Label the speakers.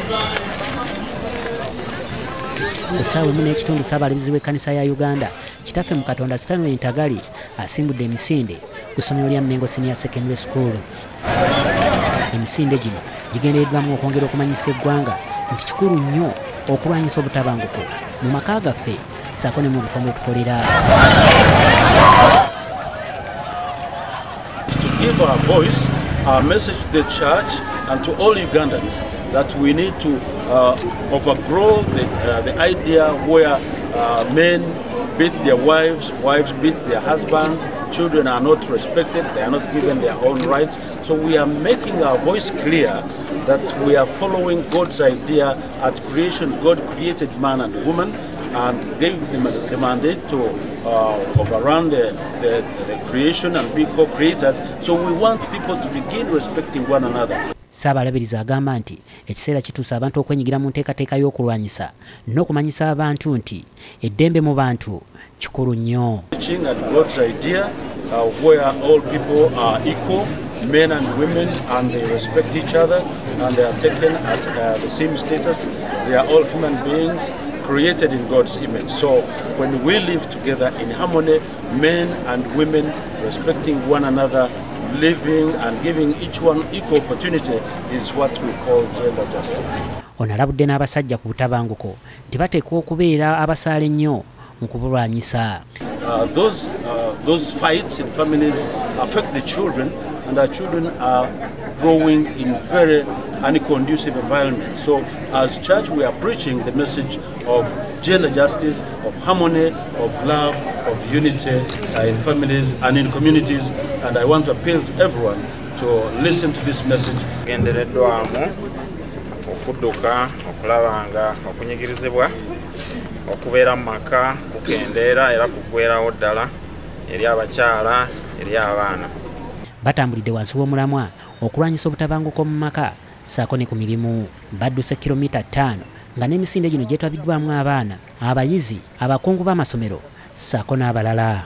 Speaker 1: Ku ssaawa 1:15 Ssaabalabirizi w'ekkanisa ya Uganda Kitaffe mu Katonda Stanley Ntagali asimbudde emisinde ku ssomero lya Mengo Senior Secondary School. Emisinde gino gigendereddwamu okwongera okumanyisa eggwanga nti kikulu nnyo okulwanyisa obutabanguko mu maka gaffe ssaako ne mu bifo mwe tukolera.
Speaker 2: To give our voice, our message to the church and to all Ugandans that we need to overgrow the idea where men beat their wives, wives beat their husbands, children are not respected, they are not given their own rights. So we are making our voice clear that we are following God's idea at creation. God created man and woman and gave them the mandate to overrun the creation and be co-creators. So we want people to begin respecting one another.
Speaker 1: Ssaabalabirizi agamba nti ekiseera kituuse abantu okwenyigira mu nteekateeka y'okulwanyisa n'okumanyisa abantu nti eddembe mu bantu kikulu nnyo.
Speaker 2: Teaching at God's idea where all people are equal, men and women, and they respect each other and they are taken at the same status. They are all human beings created in God's image. So when we live together in harmony, men and women respecting one another, living and giving each one equal opportunity is what we call gender justice.
Speaker 1: Ono alabudde n'abasajja ku butabanguko nti bateekwa okubeera abasaale ennyo mu kubulwanyisa.
Speaker 2: Those fights in families affect the children, and our children are growing in very unconducive environment. So as church we are preaching the message of gender justice, of harmony, of love, of unity in families and in communities, and I want to appeal to everyone to listen to this message.
Speaker 3: Gendereddwamu okudduka okulaba okunyigirizibwa okubeera mu maka kukendeera era kuggwerawo ddala eri abakyala eri abaana.
Speaker 1: Batambulidde wansi w'omulamwa okulwanyisa obutabanguko mu maka ssaako ne ku mirimu. Badduse kilomita 5 nga n'emisinde gino gyetabiddwamu abaana, abayizi, abakungu b'amasomero ssaako n'abalala.